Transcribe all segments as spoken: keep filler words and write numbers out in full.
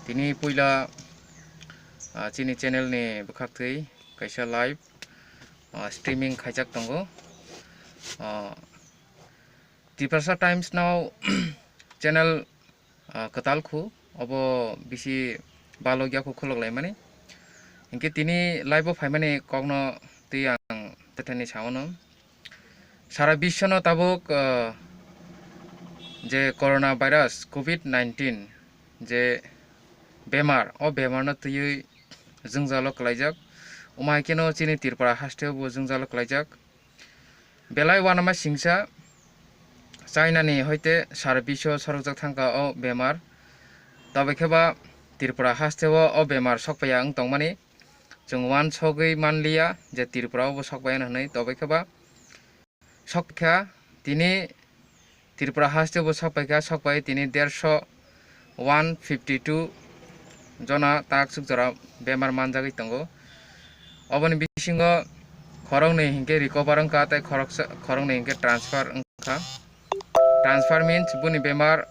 Tini puila, ah, chini channel ni bwkhaktwi kaisa live, ah, streaming khaijak tongo. Ah, Tiprasa Times now channel, ah, kwtal khu, obo bisi balok ya khu khulok laimani. Hinkhe tini live o phaimani kokno twi ang tethani saono. Sara biswno tabuk, ah, je corona virus, covid nineteen, je bemar, o bemarno twiwi jwngjalo kwlaijak. Omo hai kheno chini Tripura hasteo bo jwngjalo kwlaijak. Belai uanama singsa China ni hoite sara biswo sorokjak thangkha o bemar. Tobai khe ba Tripura hasteo o bemar sokpaiya wng tongmani chwng uansugwi manliya je Tripura o bo sokpaiya hwnwi. Tobai khe ba sokphaikha tini Tripura hasteo bo sokphaikha, sokphai tini dersho, one fifty two jona taksuk jora bemar manjagwi tongo. Oboni bisingo khoroknwi hinkhe recover wngkha tei khoroksa, khoroknwi hinkhe transfer wngkha. Transfer means boni bemar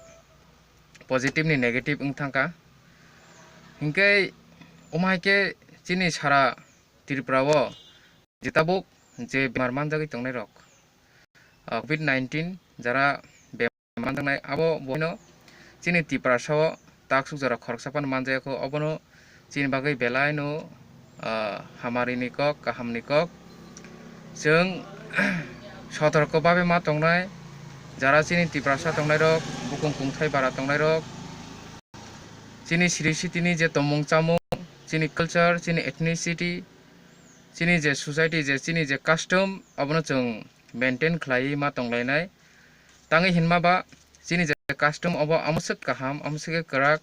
positive ni negative wng thangkha. Hinkhe omo hai khe chini sara Tripura o je tabuk je bemar manjagwi tongnairok, ah, covid nineteen jara bemar manjaknai, abo boino chini Tiprasa o taksuk jora khoroksa phano manjaya kho, obono chini bagwi belaino, ah, hamari ni kok, kaham ni kok. Chwng sotorko babe ma tongnai, jara chini Tiprasa tongnairok, bukung kungthai bara tongnairok, chini siri sitini je tongmung chamung, chini culture, chini ethnicity, chini je society, je chini je custom, abono chwng maintain khlaiwi ma tonglainai. Tangwi hinma ba chini je custom obo amoswk kaham, amoswk kwrak.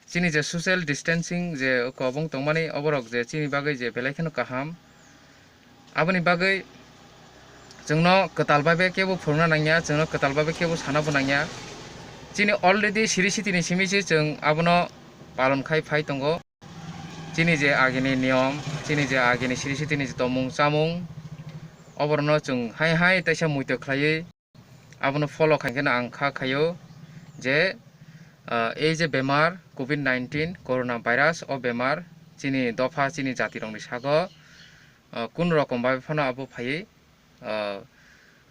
Chini je social distancing je kobong tongmani, oborok je chini bagwi je belai kheno kaham. Aboni bagwi chwngno kwtal bai bai kebo phuruna nangya, chwngno kwtal bai bai kebo sanabo nangya. Chini already siri sitini simi se chwng abono palon khai phai tongo. Chini je agini niyom, chini je agini siri sitini je tongmung chamung, oborokno chwng hai hai teisa muitok khlaiwi abono follow khai kheno ang kha khaio je, ah, ei je bemar covid nineteen corona virus, o bemar chini dopha, chini jatirokni sago, ah, kun rokom bai phano abo phaiwi, ah,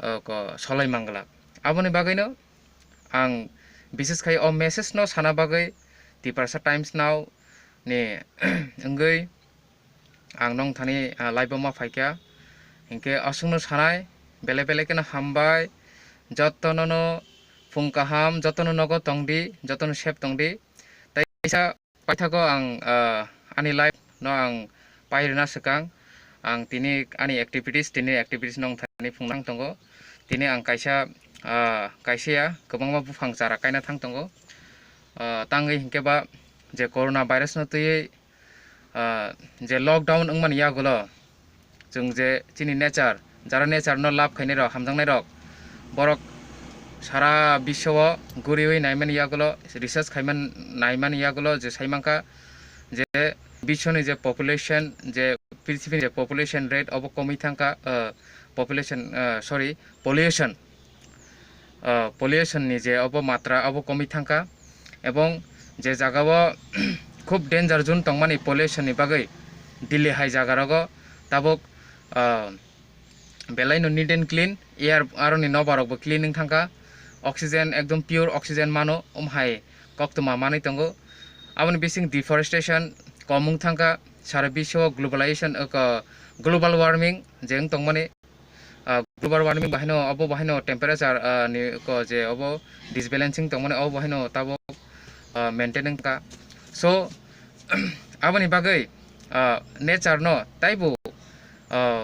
ah, ko solai manglak. Aboni bagwino ang bises khai o message no sana bagwi Tiprasa Times now ni wngwi ang nong thani, ah, live o ma phaikha. Hinkhe aswkno sanai, belai belai kheno hambai, jotono no phung kaham, jotono nogo tongdi, jotono safe tongdi. Taisa paithago ang, ah, ani live no ang pairwna swkang, ang tini ani activities, tini activities nong thani phungnang tongo. Tini ang kaisa, ah, kaisa ya kwbangma buphang chara kaina thang tongo. Ah, tangwi hinkhe ba je corona virus no twiwi, ah, je lockdown wngmani yagulo chwng je chini nature, jara nature no love khainai rok, hamjaknai rok, borok sara biswo guriwi naimani yagulo, research khaiman naimani yagulo je saimankha je biswni je population, je prithibini je population rate obo komwi thangkha, ah, population, ah, sorry, pollution, ah, pollution ni je obo matra obo komwi thangkha, ebong je jagao khub danger zone tongmani pollution ni bagwi Delhi hai jaga rogo tabuk, ah, belaino neat and clean air, aroni nobar rokbo clean wng thangkha, oxygen ekdom pure oxygen mano, um hai koktwma manwi tongo. Aboni bising deforestation kom wng thangkha, sara biswo globalization, oko global warming je wng tongmani, ah, global warming bahaino, abo bahaino temperature, ah, ni ko je obo disbalancing tongmani, obo bahaino tabuk, ah, maintain wngkha. So, aboni bagwi, ah, nature no taibo, ah,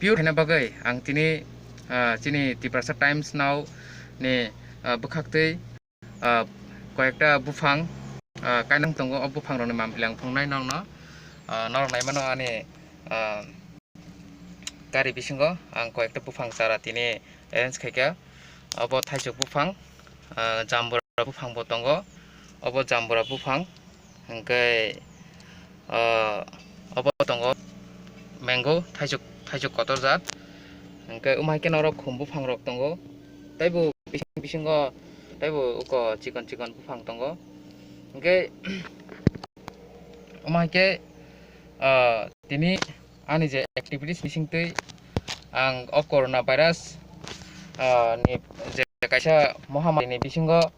pure khaina bagwi ang tini, ah, chini Tiprasa Times now ni, ah, bwkhaktwi, ah, koyekta buphang, ah, kainang tongo, o buphang rokni mampli ang phunuknai nokno, ah, norok naimano ani, ah, gari bisingo ang koyekta buphang chara tini arrange khaikha. Obo thaisuk buphang, ah, jambura buphang bo tongo, obo jambura buphang, hinkhe, ah, obo tongo mango, thaisuk, thaisuk kotor jat, hinkhe um hai khe norok khum buphang rok tongo, taibo bising bisingo taibo uko chikon chikon buphang tongo, hinkhe Omo hai khe, ah, tini ani je activities bisingtwi ang o corona virus, ah, ni je kaisa mohamari ni bisingo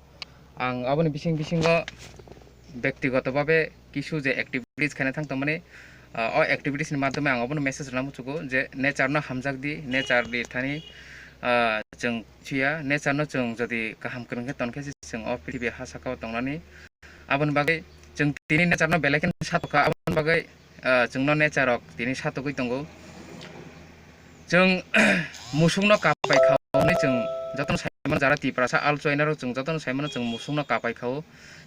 ang aboni bising bisingo bektigoto babe kisu je activities khaina thang tongmani, ah, o activities ni madhyome ang obono message rwna muchugo je nature no hamjak di, nature di thani, ah, chwng chuya, nature no chwng jodi kaham kwrwng khe ton khe se chwng o prithibi ha saka o tongnani. Aboni bagwi chwng tini nature no belai kheno satokha, aboni bagwi, ah, chwngno nature rok tini satogwi tongo. Chwng musukno kapai kha hwnwi chwng jotono sai mano, jara Tiprasa al chuainarok chwng jotono sai mano chwng musukno kapai kha o.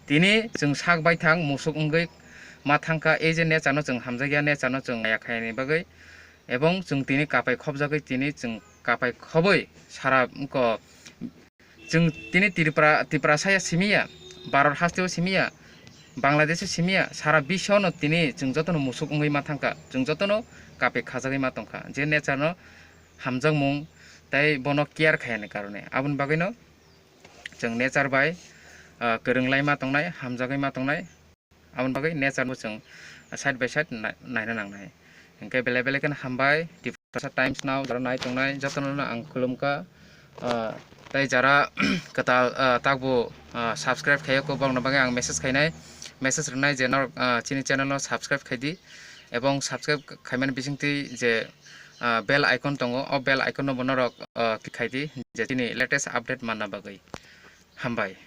Tini chwng sak baithang musuk wngwi ma thangkha, ei je nature no chwng hamjakya, nature no chwng maya khaini bagwi, ebong chwng tini kapai khobjagwi tini chwng kapai khobwi sara wngkha. Chwng tini Tripura, Tiprasa ya simi ya, Bharat haste o simi ya, Bangladesh o simi ya, sara biswno tini chwng jotono musuk wngwi ma thangkha, chwng jotono kapai khajagwi ma tongkha, je nature no hamjakmung tei bono care khayani karone. Aboni bagwino chwng nature bai, ah, kwrwng lai ma tongnai, hamjagwi ma tongnai. Aboni bagwi nature no chwng side by side nai-, naina nangnai. Hinkhe belai belai kheno hambai, Tiprasa Times no jara nai tongnai jotono no ang khulumkha. Ah, tei jara kwtal, ah, takbo, ah, subscribe khaiyako, bokno bagwi ang message khainai, message rwnai je norok, ah, chini channel no subscribe khaidi, ebong subscribe khaimani bisingtwi je, ah, bell icon tongo, o bell icon no bo norok, ah, click khaidi je chini latest update manna bagwi. Hambai.